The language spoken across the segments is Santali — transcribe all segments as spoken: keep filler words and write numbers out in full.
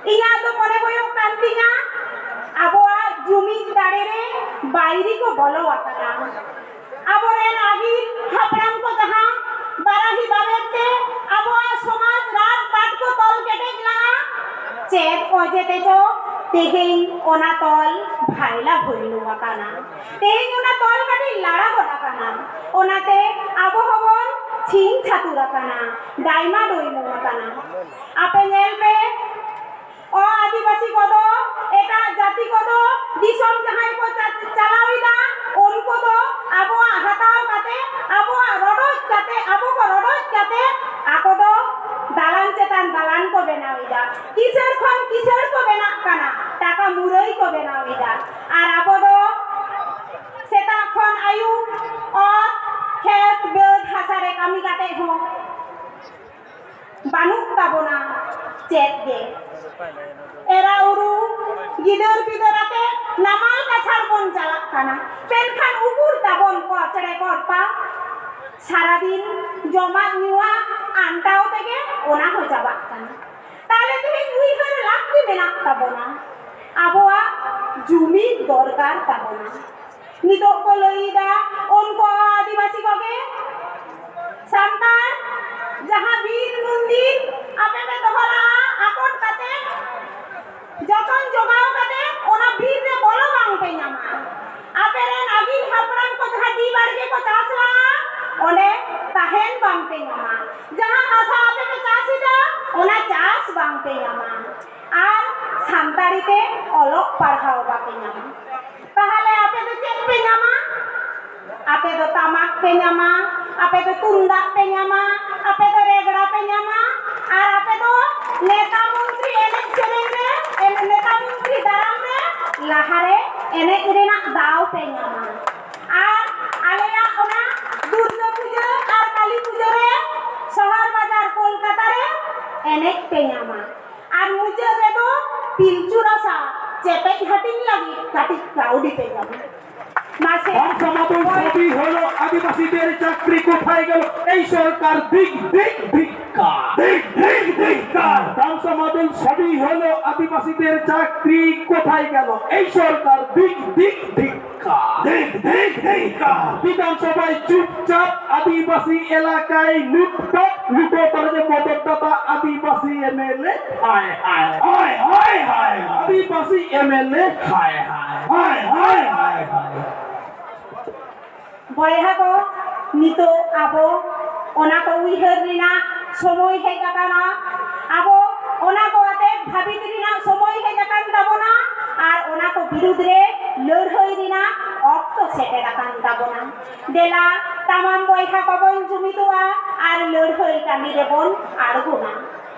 ᱤᱧᱟᱹᱜ ᱫᱚ ᱢᱚᱱᱮ ᱦᱩᱭᱩᱜ ᱠᱟᱱ ᱛᱤᱧᱟ, ᱟᱵᱚᱣᱟᱜ ᱡᱩᱢᱤᱫ ᱫᱟᱲᱮ ᱨᱮ ᱵᱟᱹᱭᱨᱤ ᱠᱚ ᱵᱚᱞᱚ ᱟᱠᱟᱱᱟ᱾ ᱟᱵᱚᱨᱮᱱ ᱟᱹᱜᱤᱞ ᱦᱟᱯᱲᱟᱢ ᱠᱚ ᱡᱟᱦᱟᱸ ᱵᱟᱨᱟᱦᱤ ᱵᱟᱵᱮᱨ ᱛᱮ ᱟᱵᱚᱣᱟᱜ ᱥᱚᱢᱟᱡᱽ ᱨᱟᱡᱽ ᱯᱟᱴ ᱠᱚ ᱛᱚᱞ ᱠᱮᱴᱮᱡ ᱞᱟᱜᱼᱟ, ᱪᱮᱫ ᱚᱡᱮ ᱛᱮᱪᱚ ᱛᱮᱦᱮᱧ ᱚᱱᱟ ᱛᱚᱞ ᱵᱷᱟᱭᱞᱟ ᱵᱷᱩᱭᱞᱩ ᱟᱠᱟᱱᱟ᱾ ᱛᱮᱦᱮᱧ ᱚᱱᱟ ᱛᱚᱞ ᱠᱟᱹᱴᱤᱡ ᱞᱟᱲᱟ ᱜᱚᱫ ᱟᱠᱟᱱᱟ᱾ ᱚᱱᱟᱛᱮ ᱟᱵᱚ ᱦᱚᱸᱵᱚᱱ ᱪᱷᱤᱝ ᱪᱷᱟᱹᱛᱩᱨ ᱟᱠᱟᱱᱟ, ᱰᱟᱭᱢᱟ ᱰᱩᱭᱢᱩ ᱟᱠᱟᱱᱟ᱾ ᱟᱯᱮ ᱧᱮᱞ ᱯᱮ, ᱚ ᱟᱹᱫᱤᱵᱟᱹᱥᱤ ᱠᱚᱫᱚ, ᱮᱴᱟᱜ ᱡᱟᱹᱛᱤ ᱠᱚᱫᱚ ᱫᱤᱥᱚᱢ ᱡᱟᱦᱟᱸᱭ ᱠᱚ ᱪᱟ-, ᱪᱟᱞᱟᱣ ᱮᱫᱟ, ᱩᱱᱠᱩ ᱫᱚ ᱟᱵᱚᱣᱟᱜ ᱦᱟᱛᱟᱣ ᱠᱟᱛᱮ, ᱟᱵᱚᱣᱟᱜ ᱨᱚᱰᱚᱡ ᱠᱟᱛᱮ, ᱟᱵᱚ ᱠᱚ ᱨᱚᱰᱚᱡ ᱠᱟᱛᱮ ᱟᱠᱚ ᱫᱚ ᱫᱟᱞᱟᱱ ᱪᱮᱛᱟᱱ ᱫᱟᱞᱟᱱ ᱠᱚ ᱵᱮᱱᱟᱣ ᱮᱫᱟ, ᱠᱤᱥᱟᱹᱬ ᱠᱷᱚᱱ ᱠᱤᱥᱟᱹᱬ ᱠᱚ ᱵᱮᱱᱟᱜ ᱠᱟᱱᱟ, ᱴᱟᱠᱟ ᱢᱩᱨᱟᱹᱭ ᱠᱚ ᱵᱮᱱᱟᱣ ᱮᱫᱟ᱾ ᱟᱨ ᱟᱵᱚ ᱫᱚ ᱥᱮᱛᱟᱜ ᱠᱷᱚᱱ ᱟᱹᱭᱩᱵ ᱚᱛ, ᱠᱷᱮᱛ, ᱵᱟᱹᱫᱽ, ᱦᱟᱥᱟ ᱨᱮ ᱠᱟᱹᱢᱤ ᱠᱟᱛᱮ ᱦᱚᱸ ᱵᱟᱹᱱᱩᱜ ᱛᱟᱵᱚᱱᱟ ᱪᱮᱫ ᱜᱮ᱾ ᱮᱨᱟ ᱩᱨᱩ, ᱜᱤᱫᱟᱹᱨ ᱯᱤᱫᱟᱹᱨ ᱟᱛᱮ ᱱᱟᱢᱟᱞ ᱠᱟᱪᱷᱟᱲ ᱵᱚᱱ ᱪᱟᱞᱟᱜ ᱠᱟᱱᱟ, ᱢᱮᱱᱠᱷᱟᱱ ᱩᱠᱩᱨ ᱛᱟᱵᱚᱱ ᱠᱚᱪᱲᱮ ᱠᱚᱨᱯᱟ? ᱥᱟᱨᱟᱫᱤᱱ ᱡᱚᱢᱟᱜ ᱧᱩᱣᱟᱜ ᱟᱱᱴᱟᱣ ᱛᱮᱜᱮ ᱚᱱᱟ ᱦᱚᱸ ᱪᱟᱵᱟᱜ ᱠᱟᱱᱟ᱾ ᱛᱟᱦᱞᱮ ᱛᱮᱦᱮᱧ ᱩᱭᱦᱟᱹᱨ ᱞᱟᱹᱠᱛᱤ ᱢᱮᱱᱟᱜ ᱛᱟᱵᱚᱱᱟ, ᱟᱵᱚᱣᱟᱜ ᱡᱩᱢᱤᱫ ᱫᱚᱨᱠᱟᱨ ᱛᱟᱵᱚᱱᱟ᱾ ᱱᱤᱛᱚᱜ ᱠᱚ ᱞᱟᱹᱭ ᱮᱫᱟ, ᱩᱱᱠᱩ ᱟᱹᱫᱤᱵᱟᱹᱥᱤ ᱠᱚᱜᱮ ᱥᱟᱱᱛᱟᱲ ᱡᱟᱦᱟᱸ ᱵᱤᱨ ᱢᱚᱱᱫᱤᱨ ᱟᱯᱮ ᱯᱮ ᱫᱚᱦᱚ ᱞᱟᱜᱼᱟ ᱟᱠᱚᱴ ᱠᱟᱛᱮ, ᱡᱚᱛᱚᱱ ᱡᱚᱜᱟᱣ ᱠᱟᱛᱮ ᱚᱱᱟ ᱵᱤᱨ ᱨᱮ ᱵᱚᱞᱚ ᱵᱟᱝ ᱯᱮ ᱧᱟᱢᱟ᱾ ᱟᱯᱮ ᱨᱮᱱ ᱟᱹᱜᱤᱞ ᱦᱟᱯᱲᱟᱢ ᱠᱚ ᱡᱟᱦᱟᱸ ᱰᱤ ᱵᱟᱲᱜᱮ ᱠᱚ ᱪᱟᱥ ᱞᱟᱜᱼᱟ, ᱚᱸᱰᱮ ᱛᱟᱦᱮᱱ ᱵᱟᱝ ᱯᱮ ᱧᱟᱢᱟ᱾ ᱡᱟᱦᱟᱸ ᱦᱟᱥᱟ ᱟᱯᱮ ᱯᱮ ᱪᱟᱥ ᱮᱫᱟ, ᱚᱱᱟ ᱪᱟᱥ ᱵᱟᱝ ᱯᱮ ᱧᱟᱢᱟ᱾ ᱟᱨ ᱥᱟᱱᱛᱟᱲᱤ ᱛᱮ ᱚᱞᱚᱜ ᱯᱟᱲᱦᱟᱣ ᱵᱟᱯᱮ ᱧᱟᱢᱟ᱾ ᱛᱟᱦᱞᱮ ᱟᱯᱮ ᱫᱚ ᱪᱮᱫ ᱯᱮ ᱧᱟᱢᱟ? ᱟᱯᱮ ᱫᱚ ᱴᱟᱢᱟᱠ ᱯᱮ ᱧᱟᱢᱟ, ᱟᱯᱮ ᱫᱚ ᱛᱩᱢᱫᱟᱜ ᱯᱮ ᱧᱟᱢᱟ, ᱟᱯᱮ ᱫᱚ ᱨᱮᱜᱽᱲᱟ ᱯᱮ ᱧᱟᱢᱟ, ᱟᱨ ᱟᱯᱮ ᱫᱚ ᱱᱮᱛᱟ ᱢᱚᱱᱛᱨᱤ ᱮᱱᱮᱡ ᱥᱮᱨᱮᱧ ᱨᱮ, ᱮᱱ-, ᱱᱮᱛᱟ ᱢᱚᱱᱛᱨᱤ ᱫᱟᱨᱟᱢ ᱨᱮ ᱞᱟᱦᱟᱨᱮ ᱮᱱᱮᱡ ᱨᱮᱱᱟᱜ ᱫᱟᱣ ᱯᱮ ᱧᱟᱢᱟ᱾ ᱟᱨ ᱟᱞᱮᱭᱟᱜ ᱚᱱᱟ ᱫᱩᱨᱜᱟᱹ ᱯᱩᱡᱟᱹ ᱟᱨ ᱠᱟᱹᱞᱤ ᱯᱩᱡᱟᱹ ᱨᱮ ᱥᱚᱦᱚᱨ ᱵᱟᱡᱟᱨ ᱠᱳᱞᱠᱟᱛᱟ ᱨᱮ ᱮᱱᱮᱡ ᱯᱮ ᱧᱟᱢᱟ᱾ ᱟᱨ ᱢᱩᱪᱟᱹᱫ ᱨᱮᱫᱚ ᱯᱤᱞᱪᱩ ᱨᱟᱥᱟ ᱪᱮᱯᱮᱡ ᱦᱟᱹᱴᱤᱧ ᱞᱟᱹᱜᱤᱫ ᱠᱟᱹᱴᱤᱡ ᱠᱟᱹᱣᱰᱤ ᱯᱮ ᱧᱟᱢᱟ᱾ মাসে তামসা মাদল সবই হলো আদিবাসীদের চাকরি কোথায় গেল? এই সরকার ধিক ধিক ধিক্কার। ধিক ধিক ধিক্কার। তামসা মাদল সবই হলো আদিবাসীদের চাকরি কোথায় গেল? এই সরকার ধিক ধিক ধিক্কার। ধিক ধিক ধিক্কার। বিধানসভায় চুপচাপ আদিবাসী এলাকায় লুটপাট, লুটো তারা যে মদতদাতা আদিবাসী এমএলএ। হায় হায়। হায় হায় হায় হায়। আদিবাসী এমএলএ। হায় হায়। হায় হায় হায় হায়। ᱵᱚᱭᱦᱟ ᱠᱚ, ᱱᱤᱛᱚᱜ ᱟᱵᱚ ᱚᱱᱟ ᱠᱚ ᱩᱭᱦᱟᱹᱨ ᱨᱮᱱᱟᱜ ᱥᱚᱢᱚᱭ ᱦᱮᱡ ᱟᱠᱟᱱᱟ᱾ ᱟᱵᱚ ᱚᱱᱟ ᱠᱚ ᱟᱛᱮ ᱵᱷᱟᱹᱵᱤᱛ ᱨᱮᱱᱟᱜ ᱥᱚᱢᱚᱭ ᱦᱮᱡ ᱟᱠᱟᱱ ᱛᱟᱵᱚᱱᱟ ᱟᱨ ᱚᱱᱟ ᱠᱚ ᱵᱤᱨᱩᱫᱽ ᱨᱮ ᱞᱟᱹᱲᱦᱟᱹᱭ ᱨᱮᱱᱟᱜ ᱚᱠᱛᱚ ᱥᱮᱴᱮᱨ ᱟᱠᱟᱱ ᱛᱟᱵᱚᱱᱟ᱾ ᱫᱮᱞᱟ, ᱛᱟᱢᱟᱢ ᱵᱚᱭᱦᱟ ᱠᱚᱵᱚᱱ ᱡᱩᱢᱤᱫᱚᱜᱼᱟ ᱟᱨ ᱞᱟᱹᱲᱦᱟᱹᱭ ᱠᱟᱹᱢᱤ ᱨᱮᱵᱚᱱ ᱟᱬᱜᱚᱱᱟ᱾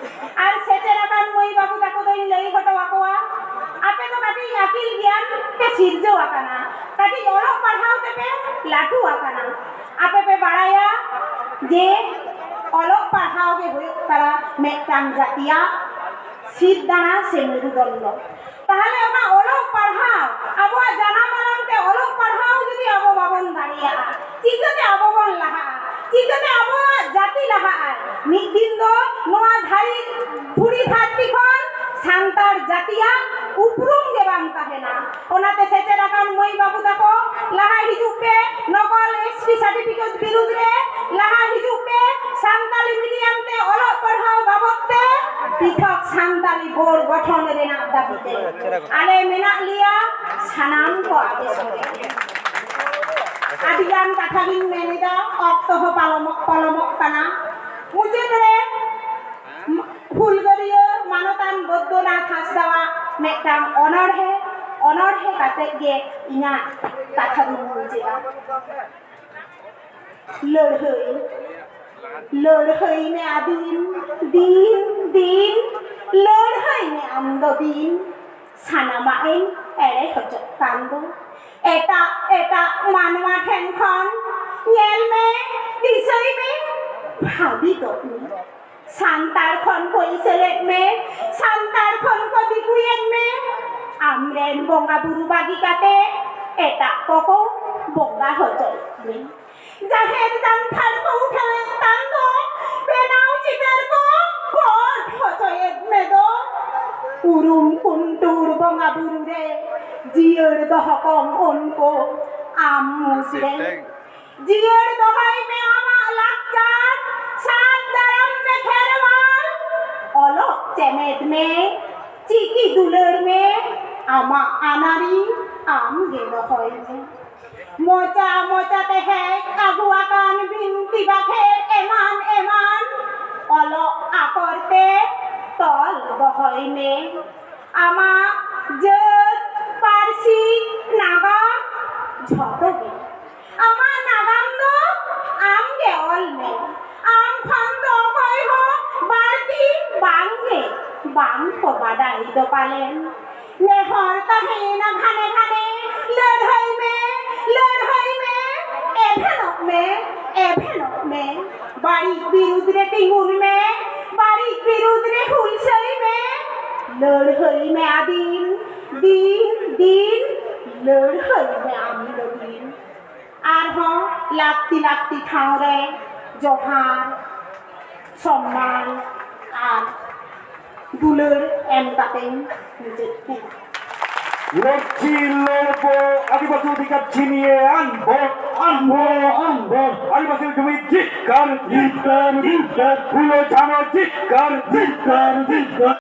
ᱟᱨ ᱥᱮᱪᱮᱫ ᱟᱠᱟᱱ ᱢᱟᱹᱭ ᱵᱟᱹᱵᱩ ᱛᱟᱠᱚ ᱫᱚᱧ ᱞᱟᱹᱭ ᱦᱚᱴᱚ ᱟᱠᱚᱣᱟ, ᱟᱯᱮ ᱫᱚ ᱠᱟᱹᱴᱤᱡ ᱟᱹᱠᱤᱞ ᱜᱮᱭᱟᱱ ᱯᱮ ᱥᱤᱨᱡᱟᱹᱣ ᱟᱠᱟᱱᱟ, ᱠᱟᱹᱴᱤᱡ ᱚᱞᱚᱜ ᱯᱟᱲᱦᱟᱣ ᱛᱮᱯᱮ ᱞᱟᱹᱴᱩ ᱟᱠᱟᱱᱟ᱾ ᱟᱯᱮ ᱯᱮ ᱵᱟᱲᱟᱭᱟ ᱡᱮ ᱚᱞᱚᱜ ᱯᱟᱲᱦᱟᱣ ᱜᱮ ᱦᱩᱭᱩᱜ ᱠᱟᱱᱟ ᱢᱤᱫᱴᱟᱝ ᱡᱟᱹᱛᱤᱭᱟᱜ ᱥᱤᱨ ᱫᱟᱬᱟ ᱥᱮ ᱢᱮᱨᱩᱫᱚᱱᱰᱚ᱾ ᱛᱟᱦᱚᱞᱮ ᱚᱱᱟ ᱚᱞᱚᱜ ᱯᱟᱲᱦᱟᱣ, ᱟᱵᱚᱣᱟᱜ ᱡᱟᱱᱟᱢ ᱟᱲᱟᱝ ᱛᱮ ᱚᱞᱚᱜ ᱯᱟᱲᱦᱟᱣ ᱡᱩᱫᱤ ᱟᱵᱚ ᱵᱟᱵᱚᱱ ᱫᱟᱲᱮᱭᱟᱜᱼᱟ, ᱪᱤᱠᱟᱹᱛᱮ ᱟᱵᱚ ᱵᱚᱱ ᱞᱟᱦᱟᱜᱼᱟ? ᱪᱤᱠᱟᱹᱛᱮ ᱟᱵᱚᱣᱟᱜ ᱡᱟᱹᱛᱤ ᱞᱟᱦᱟᱜᱼᱟ? ᱢᱤᱫ ᱫᱤᱱ ᱫᱚ ᱱᱚᱣᱟ ᱫᱷᱟᱹᱨᱤ ᱫᱷᱩᱲᱤ ᱫᱷᱟᱹᱨᱛᱤ ᱠᱷᱚᱱ ᱥᱟᱱᱛᱟᱲ ᱡᱟᱹᱛᱤᱭᱟᱜ ᱩᱯᱨᱩᱢ ᱜᱮ ᱵᱟᱝ ᱛᱟᱦᱮᱱᱟ᱾ ᱚᱱᱟᱛᱮ ᱥᱮᱪᱮᱫ ᱟᱠᱟᱱ ᱢᱟᱹᱭ ᱵᱟᱹᱵᱩ ᱛᱟᱠᱚ, ᱞᱟᱦᱟ ᱦᱤᱡᱩᱜ ᱯᱮ, ᱱᱚᱠᱚᱞ ᱮᱥᱴᱤ ᱥᱟᱨᱴᱤᱯᱷᱤᱠᱮᱴ ᱵᱤᱨᱩᱫᱽ ᱨᱮ ᱞᱟᱦᱟ ᱦᱤᱡᱩᱜ ᱯᱮ, ᱥᱟᱱᱛᱟᱞᱤ ᱢᱤᱰᱤᱭᱟᱢ ᱛᱮ ᱚᱞᱚᱜ ᱯᱟᱲᱦᱟᱣ ᱵᱟᱵᱚᱫ ᱛᱮ ᱯᱨᱤᱛᱷᱚᱠ ᱥᱟᱱᱛᱟᱞᱤ ᱵᱳᱨᱰ ᱜᱚᱴᱷᱚᱱ ᱨᱮᱱᱟᱜ ᱫᱟᱹᱵᱤ ᱛᱮ ᱟᱞᱮ ᱢᱮᱱᱟᱜ ᱞᱮᱭᱟ ᱥᱟᱱᱟᱢ ᱠᱚ ᱟᱯᱮ ᱥᱚᱸᱜᱮ᱾ ᱟᱹᱰᱤ ᱜᱟᱱ ᱠᱟᱛᱷᱟ ᱜᱤᱧ ᱢᱮᱱ ᱮᱫᱟ, ᱚᱠᱛᱚ ᱦᱚᱸ ᱯᱟᱞᱚᱢᱚᱜ, ᱯᱚᱞᱚᱢᱚᱜ ᱠᱟᱱᱟ᱾ ᱢᱩᱪᱟᱹᱫ ᱨᱮ ᱦᱩᱞᱜᱟᱹᱨᱤᱭᱟᱹ ᱢᱟᱱᱚᱛᱟᱱ ᱵᱳᱫᱽᱫᱚᱱᱟᱛᱷ ᱦᱟᱸᱥᱫᱟᱣᱟᱜ ᱢᱤᱫᱴᱟᱝ ᱚᱱᱚᱬᱦᱮ, ᱚᱱᱚᱬᱦᱮ ᱠᱟᱛᱮ ᱜᱮ ᱤᱧᱟᱹᱜ ᱠᱟᱛᱷᱟ ᱫᱚᱧ ᱢᱩᱪᱟᱹᱫᱟ᱾ ᱞᱟᱹᱲᱦᱟᱹᱭ, ᱞᱟᱹᱲᱦᱟᱹᱭ ᱢᱮ ᱟᱹᱫᱤᱢ, ᱫᱤᱱ, ᱫᱤᱱ, ᱞᱟᱹᱲᱦᱟᱹᱭ ᱢᱮ ᱟᱢ ᱫᱚ ᱫᱤᱱ, ᱥᱟᱱᱟᱢᱟᱜ ᱮᱢ ᱮᱲᱮ ᱦᱚᱪᱚᱜ ᱠᱟᱱ ᱫᱚ᱾ ᱮᱴᱟᱜ, ᱮᱴᱟᱜ ᱢᱟᱱᱣᱟ ᱴᱷᱮᱱ ᱠᱷᱚᱱ ᱧᱮᱞ ᱢᱮ, ᱫᱤᱥᱟᱹᱭ ᱢᱮ, ᱵᱷᱟᱹᱵᱤᱛᱚᱜ ᱢᱮ᱾ ᱥᱟᱱᱛᱟᱲ ᱠᱷᱚᱱ ᱠᱚ ᱤᱥᱟᱹᱨᱮᱫ ᱢᱮ, ᱥᱟᱱᱛᱟᱲ ᱠᱷᱚᱱ ᱠᱚ ᱫᱤᱠᱩᱭᱮᱫ ᱢᱮ᱾ ᱟᱢᱨᱮᱱ ᱵᱚᱸᱜᱟ ᱵᱩᱨᱩ ᱵᱟᱹᱜᱤ ᱠᱟᱛᱮ ᱮᱴᱟᱜ ᱠᱚᱠᱚ ᱵᱚᱸᱜᱟ ᱦᱚᱪᱚᱭᱮᱫ ᱢᱮ᱾ ᱡᱟᱦᱮᱨ ᱡᱟᱱᱛᱷᱟᱲ ᱠᱚ ᱩᱴᱷᱟᱹᱣᱮᱫ ᱛᱟᱢ ᱫᱚ, ᱵᱮᱱᱟᱣ ᱪᱤᱛᱟᱹᱨ ᱠᱚ ᱜᱚᱰ ᱦᱚᱪᱚᱭᱮᱫ ᱢᱮ ᱫᱚ᱾ ᱩᱨᱩᱢ ᱠᱩᱱᱴᱩᱨ ᱵᱚᱸᱜᱟ ᱵᱩᱨᱩ ᱨᱮ ᱡᱤᱭᱟᱹᱲ ᱫᱚᱦᱚ ᱠᱚᱢ ᱩᱱᱠᱩ ᱟᱢ ᱢᱩᱥᱨᱮ᱾ ᱡᱤᱭᱟᱹᱲ ᱫᱚᱦᱚᱭ ᱢᱮ ᱟᱢᱟᱜ ᱞᱟᱠᱪᱟᱨ, ᱥᱟᱵ ᱫᱟᱨᱟᱢ ᱢᱮ ᱠᱷᱮᱨᱣᱟᱞ, ᱚᱞᱚᱜ ᱪᱮᱢᱮᱫ ᱢᱮ, ᱪᱤᱠᱤ ᱫᱩᱞᱟᱹᱲ ᱢᱮ, ᱟᱢᱟᱜ ᱟᱹᱱᱟᱹᱨᱤ ᱟᱢ ᱜᱮ ᱫᱚᱦᱚᱭ ᱢᱮ᱾ ᱢᱚᱪᱟ ᱢᱚᱪᱟ ᱛᱮ ᱦᱮᱡ ᱟᱹᱜᱩ ᱟᱠᱟᱱ ᱵᱤᱱᱛᱤ ᱵᱟᱠᱷᱮᱲ ᱮᱢᱟᱱ ᱮᱢᱟᱱ, ᱚᱞᱚᱜ ᱟᱠᱷᱚᱨ ᱛᱮ ᱛᱚᱞ ᱫᱚᱦᱚᱭ ᱢᱮ᱾ ᱟᱢᱟᱜ ᱡᱟᱹᱛ, ᱯᱟᱹᱨᱥᱤ, ᱱᱟᱜᱟᱢ ᱡᱷᱚᱛᱚ ᱜᱮ᱾ ᱟᱢᱟᱜ ᱱᱟᱜᱟᱢ ᱫᱚ ᱟᱢ ᱜᱮ ᱚᱞ ᱢᱮ᱾ ᱟᱢ ᱠᱷᱚᱱ ᱫᱚ ᱚᱠᱚᱭ ᱦᱚᱸ ᱵᱟᱹᱲᱛᱤ ᱵᱟᱝ ᱜᱮ ᱵᱟᱝ ᱠᱚ ᱵᱟᱰᱟᱭ ᱫᱚ ᱯᱟᱞᱮᱱ᱾ ᱱᱮᱦᱚᱨ ᱛᱟᱦᱮᱸᱭᱮᱱᱟ ᱜᱷᱟᱱᱮ ᱜᱷᱟᱱᱮ, ᱞᱟᱹᱲᱦᱟᱹᱭ ᱢᱮ, ᱞᱟᱹᱲᱦᱟᱹᱭ ᱢᱮ, ᱮᱵᱷᱮᱱᱚᱜ ᱢᱮ, ᱮᱵᱷᱮᱱᱚᱜ ᱢᱮ᱾ ᱵᱟᱹᱲᱤᱡ ᱵᱤᱨᱩᱫᱽ ᱨᱮ ᱛᱤᱸᱜᱩᱱ ᱢᱮ, ᱵᱟᱹᱲᱤᱡ ᱵᱤᱨᱩᱫᱽ ᱨᱮ ᱦᱩᱞᱥᱟᱹᱭ ᱢᱮ, ᱞᱟᱹᱲᱦᱟᱹᱭ ᱢᱮ ᱟᱹᱫᱤᱱ, ᱫᱤᱱ, ᱫᱤᱱ, ᱞᱟᱹᱲᱦᱟᱹᱭ ᱢᱮ ᱟᱢ ᱫᱚ ᱫᱤᱱ᱾ ᱟᱨᱦᱚᱸ ᱞᱟᱹᱠᱛᱤ ᱞᱟᱹᱠᱛᱤ ᱴᱷᱟᱶ ᱨᱮ ᱡᱚᱦᱟᱨ, ᱥᱚᱢᱢᱟᱱ ᱟᱨ ᱫᱩᱞᱟᱹᱲ ᱮᱢ ᱠᱟᱛᱮᱧ ᱢᱩᱪᱟᱹᱫ ᱠᱮᱫᱟ᱾ ᱞᱚᱠᱪᱤ ᱞᱚᱲᱵᱚ ᱟᱹᱫᱤᱵᱟᱹᱥᱤ ᱚᱫᱷᱤᱠᱟᱨ ᱪᱷᱤᱱᱤᱭᱮ ᱟᱱᱵᱚ, ᱟᱱᱵᱚ, ᱟᱱᱵᱚ᱾ ᱟᱹᱫᱤᱵᱟᱹᱥᱤ ᱡᱩᱢᱤᱫ ᱡᱤᱛᱠᱟᱹᱨ, ᱡᱤᱛᱠᱟᱹᱨ, ᱡᱤᱛᱠᱟᱹᱨ᱾ ᱯᱷᱩᱞᱳ ᱡᱷᱟᱱᱳ ᱡᱤᱛᱠᱟᱹᱨ, ᱡᱤᱛᱠᱟᱹᱨ, ᱡᱤᱛᱠᱟᱹᱨ᱾